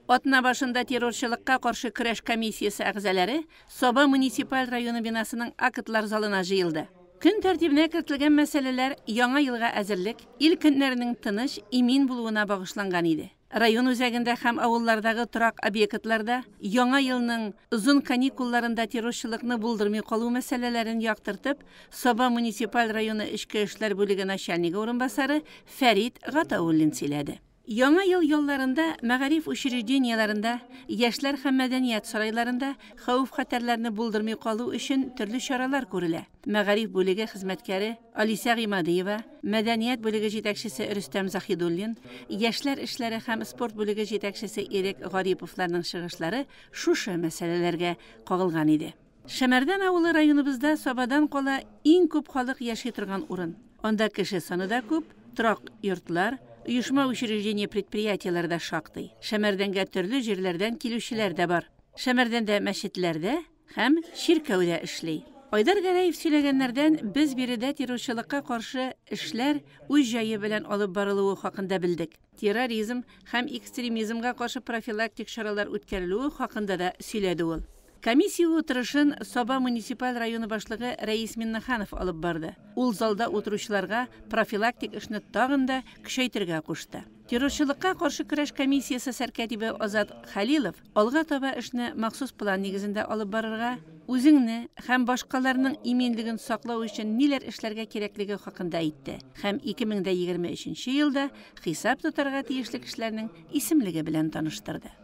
Атна башында террорчылыкка каршы көрәш комиссиясе әгъзалары Саба муниципаль районы бинасының актлар залына җыелды. Көн тәртибенә кертелгән мәсьәләләр Яңа елга әзерлек, ил көннәренең тыныч, имин булуына багышланган иде. Район үзәгендә һәм авыллардагы торак объектларда Яңа елның озын каникулларында террорчылыкны булдырмый калу мәсьәләләрен яктыртып, Саба муниципаль районы эчке эшләр бүлеге начальнигы урынбасары Фәрит Гатауллин сөйләде. Яңа ел ялларында мәгариф учреждениеләрендә, яшьләр һәм мәдәният сарайларында хәвеф-хәтәрләрне булдырмый калу өчен төрле чаралар күрелә. Мәгариф бүлеге хезмәткәре Алисә Гыймадиева, мәдәният бүлеге җитәкчесе Рөстәм Заһидуллин, яшьләр эшләре һәм спорт бүлеге җитәкчесе Ирек Гариповларның чыгышлары шушы мәсьәләләргә кагылган иде. Шәмәрдән авылы районыбызда Сабадан кала иң күп халык яши торган урын. Анда кеше саны да күп, торак йортлар, оешма-учреждение предприятиеләр дә шактый. Шәмәрдәнгә төрле җирләрдән килүчеләр дә бар. Шәмәрдәндә мәчетләр дә һәм чиркәү дә эшли. Айдар Гәрәев сөйләгәннәрдән без биредә террорчылыкка каршы эшләр үз җае белән алып барылуы хакында белдек. Терроризм һәм экстремизмга каршы профилактик чаралар үткәрелүе хакында да сөйләде ул. Комиссия утырышын Саба муниципаль районы башлыгы Рәис Миннеханов алып барды. Ул залда утыручыларга профилактик эшне тагын да көчәйтергә кушты. Террорчылыкка каршы көрәш комиссиясе сәркәтибе Азат Хәлилов алга таба эшне махсус план нигезендә алып барырга, үзеңне һәм башкаларның иминлеген саклау өчен ниләр эшләргә кирәклеге хакында әйтте һәм 2023 елда хисап тотарга тиешле кешеләрнең исемлеге белән таныштырды.